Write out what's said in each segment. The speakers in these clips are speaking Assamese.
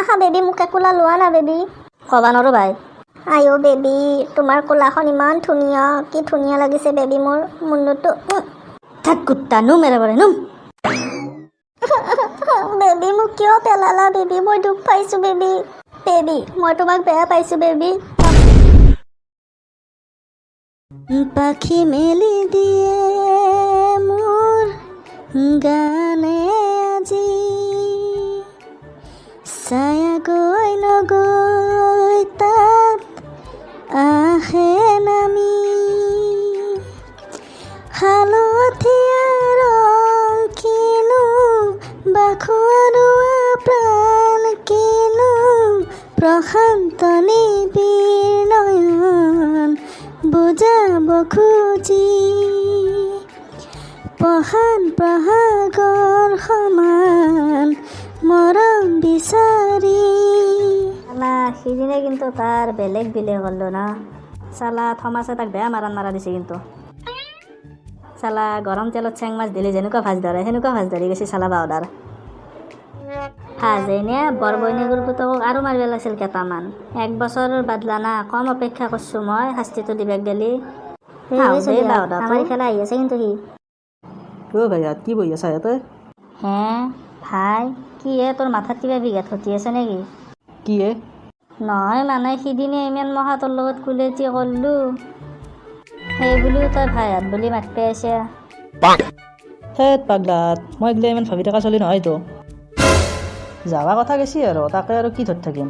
আহা বেবী, মোক একোলা লোৱা না বেবী। ক'বা নৰো ভাই। আইঅ বেবী, তোমাৰ কোলাখন ইমান ধুনীয়া, কি ধুনীয়া লাগিছে বেবী, মোৰ মুন্নুটো। থাক কুত্তা, নুম এৰেবাৰে নুম। বেবী, মোক কিয় পেলালা বেবী? মই দুখ পাইছোঁ বেবী। বেবী, মই তোমাক বেয়া পাইছোঁ বেবী। পাখি মেলি দিয়ে মোৰ গানে আজি, ছায়া গৈ নগৈ তাত আহে নামি। হালধীয়া ৰং কিনো বাখৰুৱা প্ৰাণ, কিনো প্ৰশান্ত নিবিড় নয়ন বুজাব খুজি। পহান প্ৰহাগৰ সমান মৰম বিচাৰি। চালা সিদিনা কিন্তু তাৰ বেলেগ বিলে গ'লো না। চালা থমাছে তাক বেয়া মাৰাণ মাৰা দিছে কিন্তু। চালা গৰম তেলত চেং মাছ দিলে যেনেকুৱা ভাজ ধৰে, সেনেকুৱা ভাজ ধৰি গৈছে চালা বাউদাৰ। ভাজ এনে বৰ বৈনীগুৰ পুতকক আৰু মাৰিব লাগিছিল কেইটামান। এক বছৰৰ বাদলা না, কম অপেক্ষা কৰিছোঁ মই শাস্তিটো দিবাক গেলি। আমাৰ ইফালে আহি আছে কিন্তু সি। অ' ভাইয়াত কি বহি আছা ইয়াতে? হে ভাই, কি হে, তোৰ মাথাত কিবা বিঘাত ঘটি আছে নেকি? কি হে? নহয় মানে সিদিনা ইমান মহা তোৰ লগত কুলেটি কৰিলোঁ, সেই বুলিও তই ভাইহাত বুলি মাতিব আহিছা। থেত পাগলাত, মই এইগিলা ইমান ভাবি থকা চলি নহয়তো। যাৱা কথা গেছি আৰু তাকে আৰু কি ধৰি থাকিম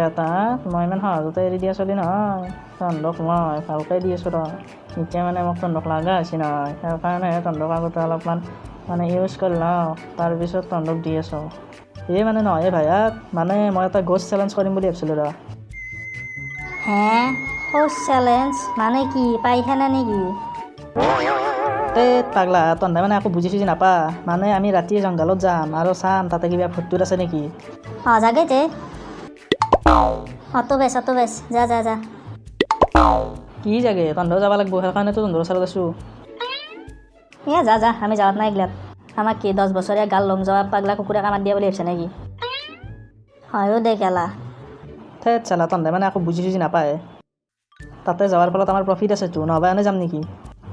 এটা। মই ইমান সহজতে এৰি দিয়া চলি নহয় তহঁতক। মই ভালকৈ দি আছোঁ ৰ। এতিয়া মানে মোক তহঁতক লগা হৈছে নহয়, সেইকাৰণেহে তহঁতক আগতে অলপমান মানে ইউজ কৰি লওঁ, তাৰপিছত তহঁতক দি আছোঁ। এই মানে নহয় ভাইয়াত, মানে মই এটা গ'ষ্ট চেলেঞ্জ কৰিম বুলি ভাবিছিলোঁ ৰ। হে, শৌচ চেলেঞ্জ মানে কি? পায়খানা নেকি? তেত পাগলা, তহঁতে মানে একো বুজি চুজি নাপা। মানে আমি ৰাতি জংঘলত যাম আৰু চাম তাতে কিবা ভূত টুত আছে নেকি। অঁ, যাগে তে। অটো বেচ, অটো বেচ, যা যা যা। কি যাগে? তহঁতেও যাব লাগিব, সেইকাৰণেতো তহঁতৰ ওচৰত আছোঁ। এ যা যা, আমি যাৱাত নাই এইগিলাত। আমাক কি 10 বছৰীয়া গাল লম যোৱা পাগলা কুকুৰে কামাত দিয়া বুলি ভাবিছে নেকি? হয়ো দে কেলা। থেত চালা, তহঁতে মানে একো বুজি চুজি নাপায়। তাতে যোৱাৰ ফলত আমাৰ প্ৰফিট আছেতো, নহ'বা এনে যাম নেকি?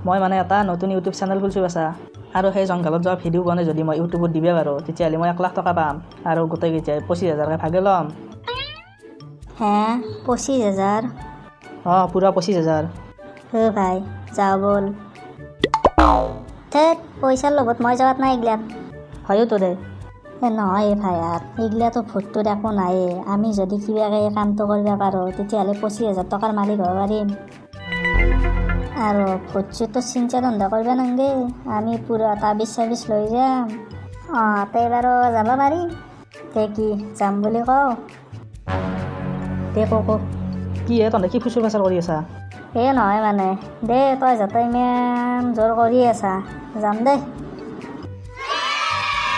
মই মানে এটা নতুন ইউটিউব চেনেল খুলিছোঁ বাছা, আৰু সেই জংঘলত যোৱা ভিডিঅ' বনাই যদি মই ইউটিউবত দিব পাৰোঁ, তেতিয়াহ'লে মই 1 লাখ টকা পাম আৰু গোটেইকেইটাই 25 হাজাৰকৈ ভাগে ল'ম। হে, 25 হাজাৰ? অঁ, পূৰা 25 হাজাৰ। হে ভাই, যাওঁ ব'ল। থেত, পইচাৰ লগত মই যাৱাত নাই এইগিলাত। হয়তো দে। এ নহয় ভাই, আৰ এইগিলাতো ভূতটোত একো নাইয়ে। আমি যদি কিবাকে এই কামটো কৰিব পাৰোঁ, তেতিয়াহ'লে 25 হাজাৰ টকাৰ মালিক হ'ব পাৰিম। আৰু ভূত চুতটো চিন্তা ধন্দা কৰিব নালাগে, আমি পূৰা তাবিজ চাবিজ লৈ যাম। অঁ, তে বাৰু যাব পাৰি। তে কি যাম বুলি কওঁ? দে ক ক। কি হে, তহঁতে কি ফুচুৰ ফাচাৰ কৰি আছা? এই নহয় মানে, দে, তই যাতে ইমান জোৰ কৰি আছা, যাম দে।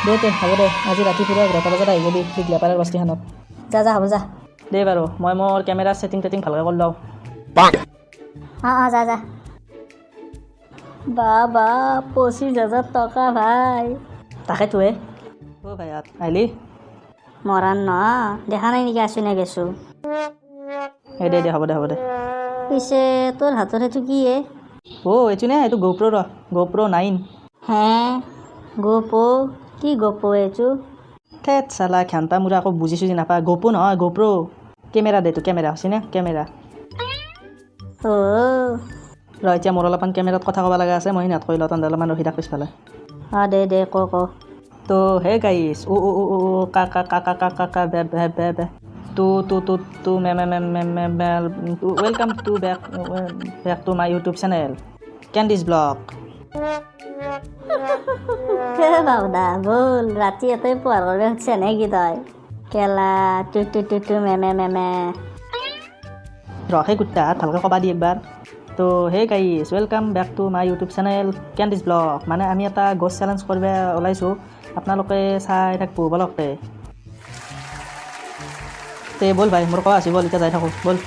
দে তে, হ'ব দে। আজি ৰাতি পুৰা 11টা বজাত আহি যাবি দীঘলাপাৰাৰ বস্তিখনত। যা যা, হ'ব যা। দে বাৰু, মই মোৰ কেমেৰাৰ ছেটিং টেটিং ভালকৈ কৰি লওঁ। অঁ অঁ, যা যা। বা বা, 25 হাজাৰ টকা ভাই! তাকেতো হে। অ' ভাইয়াত আহিলি? মৰাণ ন দেখা নাই নেকি? আছো নে গেছো। এই দে দে, হ'ব দে, হ'ব দে। পিছে তোৰ হাতত সেইটো কি হে? অ' এইটো নে? এইটো গ'প্ৰ' ৰ, গ'প্ৰ' 9। হে, গোপো? কি গোপো এইটো? থেত চালা ঘেণ্টা মূৰা, আকৌ বুজি চুজি নাপা। গ'পো নহয়, গ'প্ৰ' কেমেৰা দে। এইটো কেমেৰা হৈছে নে কেমেৰা। অ'। ৰ, এতিয়া মোৰ অলপমান কেমেৰাত কথা ক'ব লগা আছে, মই সিহঁত কৈ লওঁ, তহঁতে অলপমান ৰখি থাক পিছফালে। অঁ, দে দে, ক ক। তো হে গাইছ, ও ও ও ও ও কা কা কা কা কা কা কা বে বে বে বে টু টু টু টু মে মে মে মে মে মে, welcome to back back to my YouTube channel Candies Vlog। হে বাবুদা, ব'ল। ৰাতি ইয়াতে পোহাৰ কৰিব খুজিছা নেকি তই? কেলা টু টু টু টু মে মে মে মে। ৰ, সেই কুত্তা, ভালকৈ ক'বা দি একবাৰ। তো hey guys, welcome back to my YouTube channel Candies Vlog। মানে আমি এটা গ'ষ্ট চেলেঞ্জ কৰিব ওলাইছোঁ, আপোনালোকে চাই থাকিব। ব'লক তে। তে ব'ল ভাই, মোৰ কোৱা আছে, ব'ল, এতিয়া যাই থাকোঁ ব'ল।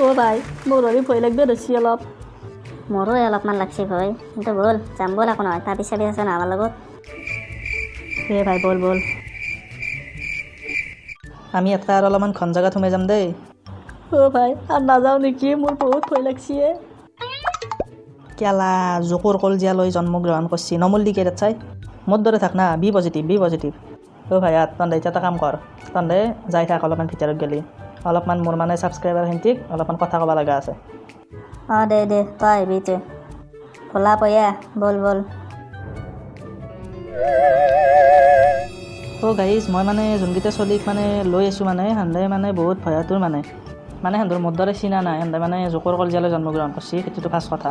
অ' ভাই, মোৰ হৰি ভয় লাগবে ধৰছি অলপ। মোৰো অলপমান লাগছে ভয়, কিন্তু ব'ল, যাম ব'ল, একো নহয়। তাবিজ চাবিজ আছে না আমাৰ লগত। হে ভাই, ব'ল ব'ল। আমি ইয়াতকৈ আৰু অলপমান ঘন জেগাত সোমাই যাম দেই। অ' ভাই আৰু নাযাওঁ নেকি, মোৰ বহুত ভয় লাগছি। কেলা জোকৰ কলজীয়া লৈ জন্মগ্ৰহণ কৰিছি, নমল্লি কেইটাত চাই মোৰ দৰে থাক না, বি পজিটিভ বি পজিটিভ। অ' ভাই তহঁতে এতিয়া এটা কাম কৰ, তহঁতে যাই থাক অলপমান ভিতৰত গ'লি, অলপমান মোৰ মানে ছাবস্ক্ৰাইবাৰ সেন্তিক অলপমান কথা ক'ব লগা আছে। অঁ দে দে, তই আহিবি তে, ভোলা পয়া ব'ল ব'ল। অ' গাইজ, মই মানে যোনকেইটা চলিক মানে লৈ আছোঁ মানে সেহেঁতে মানে বহুত ভয়াতুৰ, মানে মানে সেহেঁতৰ মোৰ দৰে চিনা নাই, সেহেঁতে মানে জোকৰ কলজীয়ালৈ জন্মগ্ৰহণ কৰিছে, সেইটোতো ফাৰ্ষ্ট কথা।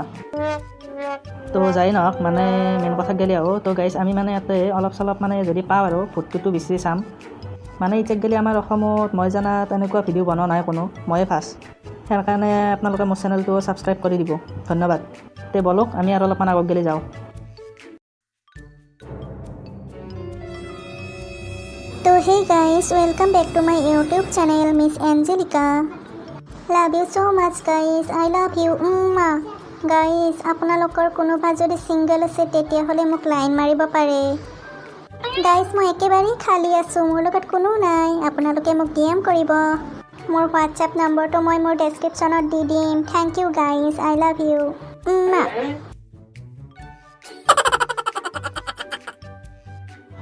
তো যাই নহওক, মানে মেইন কথাত গ'লে আহোঁ। তো গাইজ, আমি মানে ইয়াতে অলপ চলপ মানে যদি পাওঁ আৰু ভূতটোতো বিচাৰি চাম। মানে এতিয়া গ'লে আমাৰ অসমত মই জনাত এনেকুৱা ভিডিঅ' বনোৱা নাই কোনো, ময়ে ফাৰ্ষ্ট, সেইকাৰণে আপোনালোকে মোৰ চেনেলটো ছাবস্ক্ৰাইব কৰি দিব, ধন্যবাদ। তে ব'লক আমি আৰু অলপমান আগত গ'লে যাওঁ। তো hey guys, welcome back to my YouTube channel Miss Angelika. Love you so much guys, I love you. Guys, আপোনালোকৰ কোনোবা যদি ছিংগল আছে তেতিয়াহ'লে মোক লাইন মাৰিব পাৰে। গাইজ, মই একেবাৰেই খালী আছোঁ, মোৰ লগত কোনো নাই, আপোনালোকে মোক ডি এম কৰিব। মোৰ হোৱাটছএপ নম্বৰটো মই মোৰ ডেছক্ৰিপশ্যনত দি দিম। Thank you guys, I love you.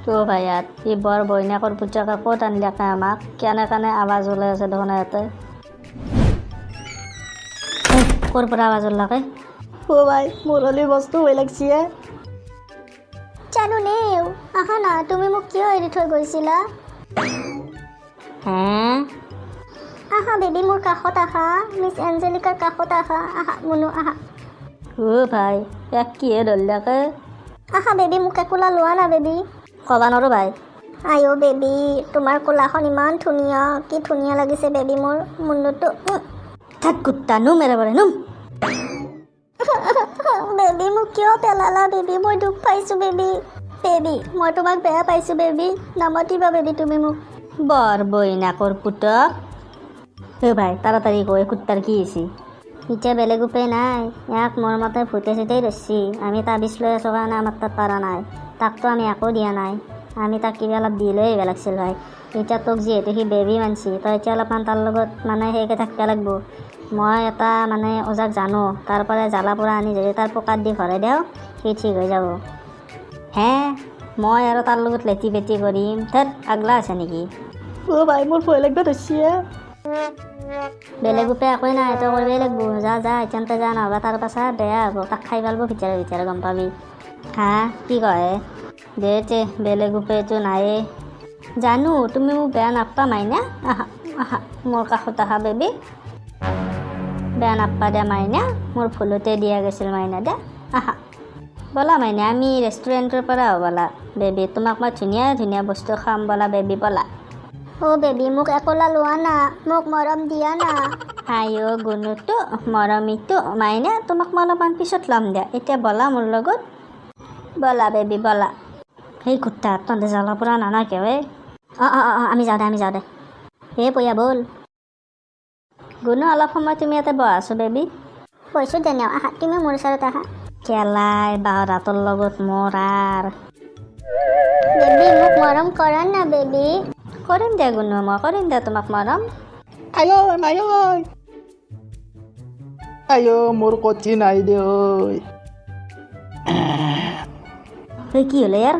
তো ভাইয়াত ই বৰ বৈনাকৰ পুতেকে ক'ত আনিলাকে আমাক, কেনে কেনে আৱাজ ওলাই আছে দেখোন ইয়াতে। ক'ৰ পৰা আৱাজ ওলাকে? অ' ভাই, মোৰ হ'লে বস্তু ভয় লাগছি। জানো নেও, আহা না, তুমি মোক কিয় এৰি থৈ গৈছিলা? হে আহা বেবী, মোৰ কাষত আহা, মিছ এঞ্জেলিকাৰ কাষত আহা, আহা মুনু আহা। অ' ভাই, ইয়াক কিহে ধৰিলাকে? আহা বেবী, মোক একোলা লোৱা না বেবী। ক'বা নোৱাৰো ভাই। আইঅ' বেবী, তোমাৰ কোলাখন ইমান ধুনীয়া, কি ধুনীয়া লাগিছে বেবী মোৰ মুনুটো। থাক কুত্তা, নুম এৰেবাৰে নুম। বেবী, মোক কিয় পেলালা বেবী, মই দুখ পাইছোঁ বেবী। বেবী, মই তোমাক বেয়া পাইছোঁ বেবী, নামাতিবা বেবী তুমি মোক। বৰ বইনাকৰ পুতক। অ' ভাই, তাড়াতাড়ি কৈ কুত্তাৰ কি হৈছে? এতিয়া বেলেগ উপায় নাই, ইয়াক মোৰ মতে ভূতে চুতেই ধৰছি। আমি তাবিজ লৈ আছোঁ কাৰণে আমাৰ তাত পাৰা নাই, তাকতো আমি একো দিয়া নাই, আমি তাক কিবা অলপ দি লৈ আহিব লাগছিল ভাই। এতিয়া তোক যিহেতু সি বেবী মানছি, তই এতিয়া অলপমান তাৰ লগত মানে সেইকে থাকিব লাগিব। মই এটা মানে ওজাক জানো, তাৰ পৰাই জ্বালা পোৰা আনি যদি তাৰ পকাত দি ভৰাই দিওঁ, সি ঠিক হৈ যাব। হে, মই আৰু তাৰ লগত লেটি পেটি কৰিম? ধেত, পাগলা আছে নেকি? অ' ভাই, মোৰ ভয় লাগব ধৰছি। বেলেগ উপায় একোৱেই নাই, তই কৰিবই লাগিব। যা যা, এতিয়াতে যা, নহ'বা তাৰ পাছত বেয়া হ'ব, তাক খাই পেলাব ভিতৰে ভিতৰে, গম পাবি। হা, কি কয়? দে তে, বেলেগ উপায়টো নায়েই। জানো তুমি মোক বেয়া নাপা মাইনা, আহা আহা মোৰ কাষত আহা বেবী, বেয়া নাপা দে মাইনা, মোৰ ভুলতে দিয়া গৈছিল মাইনা, দে আহা ব'লা মাইনা, আমি ৰেষ্টুৰেণ্টৰ পৰা আহোঁ ব'লা বেবী, তোমাক মই ধুনীয়া ধুনীয়া বস্তু খাম ব'লা বেবী ব'লা। অ' বেবী, মোক একোলা লোৱা না, মোক মৰম দিয়া না। আইঅ' গুণুটো মৰমীটো মাইনা, তোমাক মই অলপমান পিছত ল'ম দিয়া, এতিয়া ব'লা মোৰ লগত, ব'লা বেবী ব'লা। সেই কুত্তা, তহঁতে জ্বালা পৰা নানা কিয়? অঁ অঁ অঁ, আমি যাওঁ দে, আমি যাওঁ দে। হে পয়া ব'ল। গুণু, অলপ সময় তুমি ইয়াতে বহা আছো বেবী। কৈছোঁ দে নেও, আহা তুমি মোৰ ওচৰত আহা। কেলাই বাহঁতৰ লগত মোৰ আৰু। বেবী, মোক মৰম কৰা না বেবী। কৰিম দে গুণু, মই কৰিম দে তোমাক মৰম। আই ঐ মাই ঐ, আই ঐ, মোৰ কচি নাই দে ঐ। এই কি হ'লে ইয়াৰ?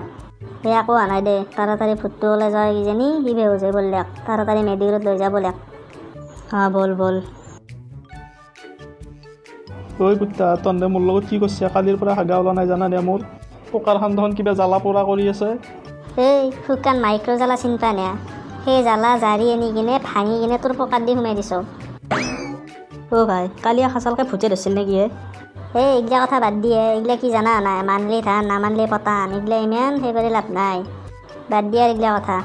এই একো হোৱা নাই দে, তাড়াতাড়ি ভূতটো ওলাই যায় কিজানি, সি বেহুচ হৈ পৰিলেক, তাড়াতাড়ি মেডিকেলত লৈ যাব লেক। অঁ ব'ল ব'ল। ঐ কুত্তা, তহঁতে মোৰ লগত কি কৰছা? কালিৰ পৰা হাগা ওলোৱা নাই জানা দে, মোৰ পকাৰ খান কিবা জ্বালা পোৰা কৰি আছে। এই শুকান মাইক্ৰ' জ্বালা চিনি পা নে? সেই জ্বালা জাৰি আনি কিনে ভাঙি কিনে তোৰ পকাত দি সোমাই দিছ। অ' ভাই, কালি আচালকে ভূতে ধৰছিল নেকি হে? এই এইগিলা কথা বাদ দিয়ে, এইগিলা কি জানা নাই, মানলি ধান নামানলি পতান, এইগিলা ইমান সেই কৰি লাভ নাই, বাদ দিয়ে এইগিলা কথা।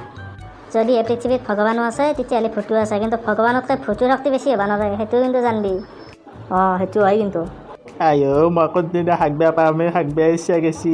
যদি এই পৃথিৱীত ভগৱানো আছে তেতিয়াহ'লে ভূতো আছে, কিন্তু ভগৱানতকৈ ভূতৰ শক্তি বেছি হ'ব নোৱাৰে, সেইটো কিন্তু জানবি। অঁ সেইটো হয় কিন্তু। আই অ', মই কোনদিনা হাগবা পামে, হাগবা ইচ্ছা গেছি।